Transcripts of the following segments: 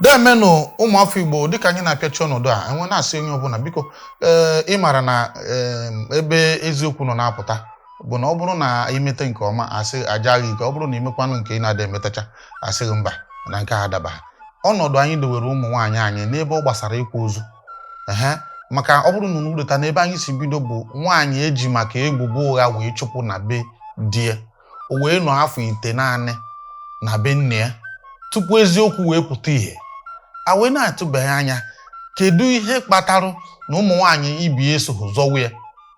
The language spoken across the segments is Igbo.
Deemenụ, ụmụafọ Igbo. Dịka anyị na-apịachi ọnọdụ a, enwe na-asị onye ọbụla, biko, ee, ị mara na ebe eziokwu nọ na-apụta bụ na ọ bụrụ na imete nke ọma, asị ajaghị ike. Ọ bụrụ na imekwanụ nke ị na-ada emetacha, asịghị mba, na nke a adabaghị. Ọnọdụ anyị dowere ụmụ nwaanyị anyị n'ebe ọ gbasara ịkwa ozu, ehe, maka ọ bụrụ na unu leta n'ebe anyị si bido, bụ nwaanyị eji maka ebubo ụgha wee chụpụ na be di ya, o wee nọ afọ 9 na be nne ya tupu eziokwu wee pụta ìhè. A wee na-atụbeghị anya, kedu ihe kpatara na ụmụ nwaanyị ibi esogho zọwa ya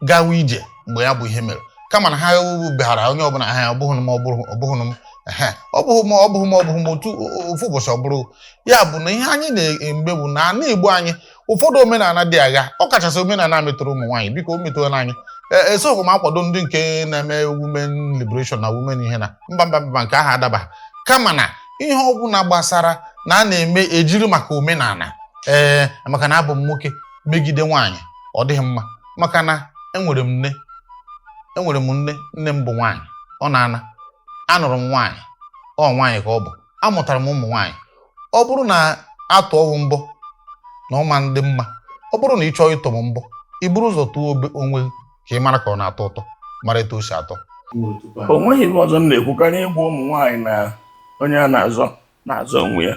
gawa ije mgbe ya bụ ihe mere, kama na ha beghara onye ọbụla ha, ọ bụghị m, ọ bụrụ, ọ bụghị m, ehe, ọ bụghị m, ọ bụghị m, ọ bụghị m. Otu ofu ụbọchị ọ bụrụ ya bụ na ihe anyị na-emgbe bụ na ana Igbo anyị, ụfọdụ omenala dị agha, ọ kachasị omenala metụrụ ụmụ nwaanyị. Biko, o metụrụ anyị. Esogho m akwado ndị nke na-eme women liberation na women ihe na mba, mba, mba, nke ahụ adaba. Kama na ihe ọbụla gbasara na a na-eme ejiri maka omenala, ee, maka na abụ m nwoke, megide nwaanyị, ọ dịghị mma. Maka na enwere m nne, enwere m nne, nne m bụ nwaanyị, ọ na-ana anụrụ m nwaanyị, ọ nwaanyị ka ọ bụ. Amụtara m ụmụ nwaanyị. Ọ bụrụ na atụọ mbọ na ọma ndị mma, ọ bụrụ na ị chọọ ịtọ m mbọ, i buru ụzọ tụọ onwe gị ka ị mara ka ọ na-atọ ụtọ, mara etu o si atọ. O nweghị ihe ọzọ m na-ekwu karịa ịgwa ụmụ nwaanyị na onye a na-azọ na-azọ onwe ya.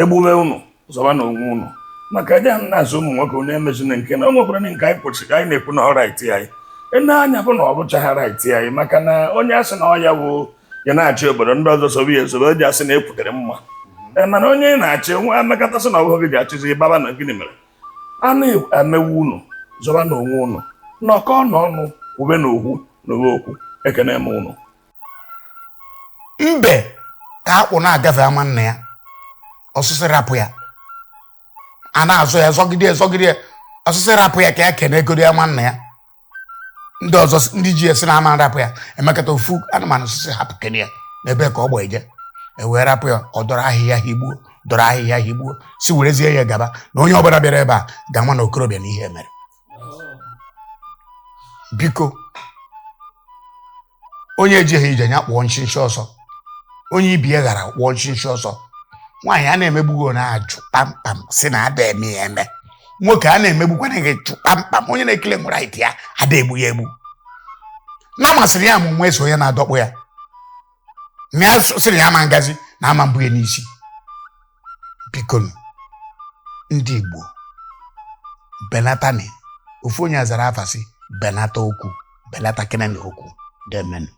Egbube unu zọba na onwe unu, maka eje m na-azụ ụmụ nwoke, unu emezina nke na o nwekwara nke anyị kwesịrị ka anyị na-ekwu na ọ right anyị. Ene anya bụ na ọ bụchaghị right anyị, maka na onye asị na ọ ya bụ ya na-achị obodo, ndị ọzọ sobe ya esobe, o ji asị na ekwutere mma. Ee, mana onye na-achị nwa emekọtasị na ọ bụghị gị ji achịzi baba na gịnị mere a na-emewu unu zọba na onwe unu nọkọ n'ọnụ, kwube na okwu na okwu. Ekene m unu. Mbe ka akpụ na-agafe ama nna ya, ọsịsị rapụ ya. A na-azọ ya, zọgide ya, zọgide ya, ọsịsị rapụ ya ka ya kene egoro ya nna ya. Ndị ọzọ ndị ji esi na ama rapụ ya, emekata ofu anụmanụ sịsị hapụ kene ya n'ebe ka ọ gba eje, e wee rapụ ya. Ọ dọrọ ahịhịa higbuo, dọrọ ahịhịa higbuo, si werezie ya gaba, na onye ọbụla bịara ebe a ga-ama na okorobịa na ihe mere. Biko, onye ejighị ije ya kpụọ nchinchi ọsọ, onye ibi ya ghara kpụọ nchinchi ọsọ. Nwaanyị a na-emegbugo na-ajụ kpamkpam si na ada eme ya eme. Nwoke a na-emegbukwana gị, jụ kpamkpam. Onye na-ekele nwere right ya, ada egbu ya egbu. Na masịrị ya amụmụ eso onye na-adọkpụ ya na ya sịrị ya ama ngazi na ama mbụ ya n'isi. Biko, ndị Igbo, belatani. Ofu onye zara afa sị benata okwu, belata kene na okwu. Demenụ.